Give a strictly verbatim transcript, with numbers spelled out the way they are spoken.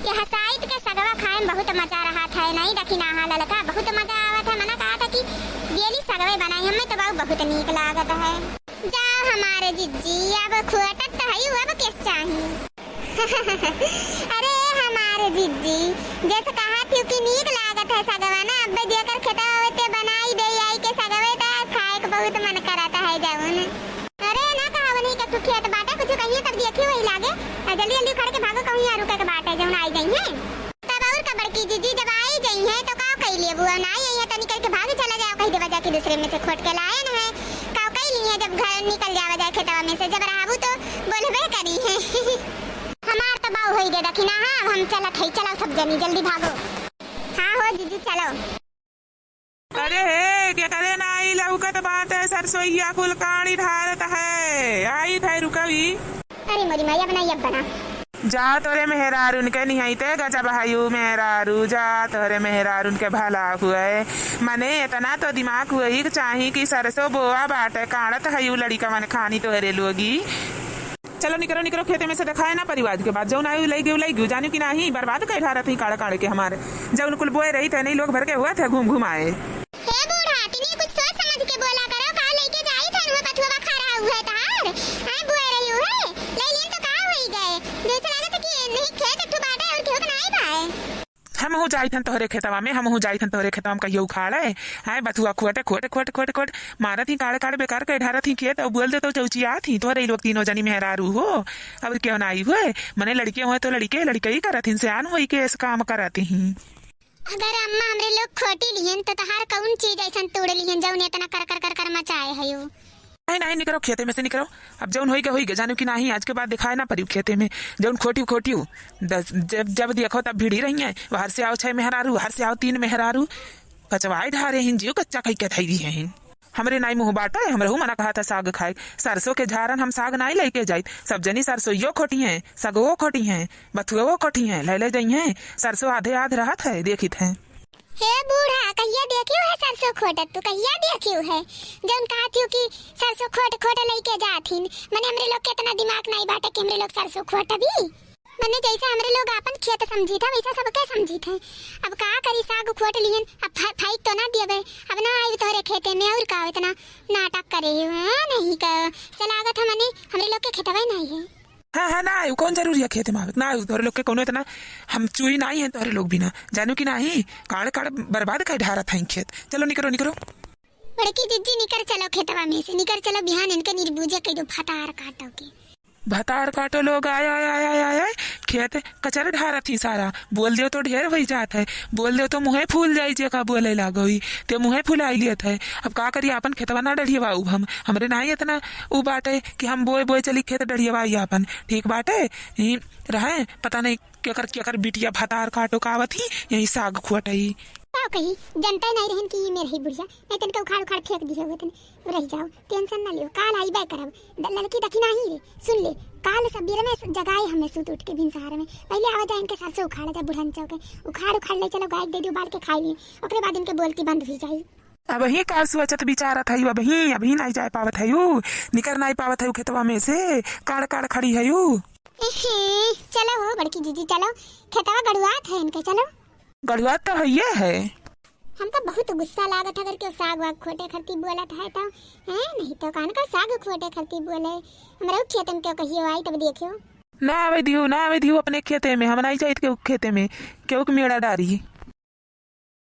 यह साइत के सगवा खाए में बहुत मजा रहत है, नहीं दखिनाहा ललका, बहुत मजा आवत है। मना कहत है कि डेली सगवे बनाई, हमें तो बाऊ बहुत नीक लागत है। जाओ हमारे जिज्जी, अब खोटत तो हई, अब केस चाही? अरे हमारे जिज्जी, जैसे कहत हूँ कि नीक लागत है सगवा ना, अब जेकर खेतवा होते बनाई दे आई के सगवे, तो खाए के बहुत मन करत है जौन। अरे ना कहा उन्हीं के तू खेत बाटे, कुछ कहिए तब देखी वही लागे। आ, जल्दी जल्दी उखाड़ के भागो, कहूँ यहाँ रुके के बाटे, जौन आई जाई है। तब और का बड़की जिज्जी जब आई जाई है तो का कई लेबू, ना आई है तनी करके भाग चला जाओ, कही देवा जाके दूसरे में से खोट के लाए न है। का कई ली है जब घर निकल जावा जाए खेतवा में से, जब रहबू तो बोलबे करी है। हमार तो बाऊ होई गए दखिना, हाँ, अब हम चलत है, चलो सब जनी जल्दी भागो। हाँ हो जिज्जी चलो। अरे हे, केकरे नाई लउकत बाटे, सरसोइया कुल काड़ी ढारत है। आई थे रुकवी। अरे मोरी माई, अब नाई अब बना। जा तोरे मेहरारून के निहैते गजब हयू मेहरारू, जा तोरे मेहरारून के भला हुए। मने इतना तो दिमाग हुए ही चाही कि सरसों बोआ बाटे, काढ़त हयू लड़िकवन खानी तोहरे लोगी। चलो निकरो, निकरो, खेते में से देखाए ना परिवार के बाद। जौन आयु लई गयू, लई गयू, जानियो कि नाही, बर्बाद कर ढारत ही काढ़ काढ़ के हमारे। जौन कुल बोए रही थे, नहीं लोग भर के हुआ थे घूम घूम आए। हे बूढ़ा, तिनी कुछ सोच समझ के बोला करो, का लेके जाई थे, वो बथुआ खा रहा हुआ है तहार। हैं, बोए रही हुए, ले लिए तो का होई गए? जैसे लागत है कि नहीं खेत एक ठो बाटे और केहू के नाई बाए। हमहू जाइत हन तोहरे खेतवा में, हमहू जाइत हन तोहरे खेतवा में कहियो उखाड़े। हैं, बथुआ खोटे, खोटे, खोटे, खोटे, खोटे, मारत ही काड़े, काड़े बेकार के ढारत ही खेत, और बोल दे तो चौचियात ही, तोहरे लोग तीनों जनी मेहरारू हो, अब क्यों ना आई हुए? मने लड़के हुए तो लड़के, लड़के ही करत ही, सियान होई के ऐसे काम करत ही। अगर अम्मा हमरे लोग खोटी लिहन तो तहार कौन चीज ऐसन तोड़ लिहन जौन इतना कर, कर, कर, कर मचाए है यो? नहीं, नहीं, निकरो, खेते में से निकरो। अब जौन होई के होई के, जानियो कि नाही, आज के बाद दिखाए ना परियो खेते में। जौन खोटियो, खोटियो। दस, जब, जब देखो तब भिड़ी रही हैं। बाहर से आओ छह मेहरारू, बाहर से आओ तीन मेहरारू। कचवाई ढारे हिन, जियो कच्चा खाई के धई दिहे हिन। हमरे नाई मुँह बाटे, हमरहू मना कहा था साग खाए। सरसों के झारन हम साग नाई लेके जाइत। सब जनी सरसोइयो खोटी हैं, सगवो खोटी हैं, बथुओ खोटी हैं, ले ले जाई हैं। सरसों आधे आध रहत है, देखित हैं। हे बूढ़ा, कहिया देखियो है सरसों खोटत? तू कहिया देखियो है? जौन कहत हियो कि सरसों खोट खोट लइके जात हिन। मने हमरे लोग के इतना दिमाग नाई बाटे कि हमरे लोग सरसों खोटबी। मने जैसे हमरे लोग आपन खेत समझित है, वैसा सबके समझित है। अब का करी, साग खोट लिहन, अब फा-, फाइक तो ना दियबे। अब ना आई तोहरे खेते में, और का इतना नाटक करे हो, हैं? नहीं का, से लागत है मने हमरे लोग के खेतवा ही नाई है। हाँ, हाँ, ना आयु, कौन जरूरी है खेते में आवे? ना आयु, तोहरे लोग के कौनो इतना हम चुई नाई है तोहरे लोग बिना। जानियो कि नाही, काड़, काड़ बर्बाद कर ढारत है खेत। चलो निकरो, निकरो। बड़की जिज्जी निकर चलो खेतवा में से, निकर चलो, बिहान इनके निर्बुझे कह दो, भतार काटो के। भतार काटो लोग, आय, आय, आय, आय, आय, आय, खेत कचर ढारत ही सारा। बोल देव तो ढेर होई जात है, बोल देव तो मुँहे फूल जाई, जेका बोले लागो ही, ते मुँहे फुलाई लियत है। अब का करी, आपन खेतवा ना डढ़ियवाऊ हम, हमरे नाही इतना उ बाटे कि हम बोए बोए चली खेत डढ़ियवाई आपन, ठीक बाटे? ई रहे, पता नहीं केकर केकर बिटिया भतार काटो का आवत ही, यही साग खुअटई। का कही, जनता नहीं रहन कि ई मेर ही बुढ़िया, नहीं तनका उखाड़ उखाड़ फेंक दिए हुए तने, रह जाओ, टेंशन ना लियो, काल आई बै करब। द-, लड़की दखी नाही रे, सुन ले, काल सब बेर में जगाए हमें सूत उठ के भिनसार में, पहले आवा जाए इनके सरसों उखाड़ा जा बुढ़न चौके, उखाड़ उखाड़ ले चलो गाय के दे दियो, बाल के खाई लिए, ओकरे बाद इनके बोलती बंद हुई जाई। अबहीं का सोचत विचारत हयू, अबहीं, अबहीं नाई जाए पावत हयू, निकर नाई पावत हयू खेतवा में से, काड़ काड़ खड़ी हयू। एहे, चलो हो बड़की जीजी, चलो, खेतवा गड़ुआत है इनके, चलो। गड़ुआत तो हइये है। हमका बहुत गुस्सा लागत है अगर केहू साग वाग खोटे खरती बोलत है तो, हैं, नहीं तो कान का साग खोटे खरती बोले, हमरा खेत में केहू कहियो आई तब देखियो। ना आवे दियो, ना आवे दियो अपने खेते में, हम नाई जाइत केहू खेते में, केहू के मेड़ा डारी।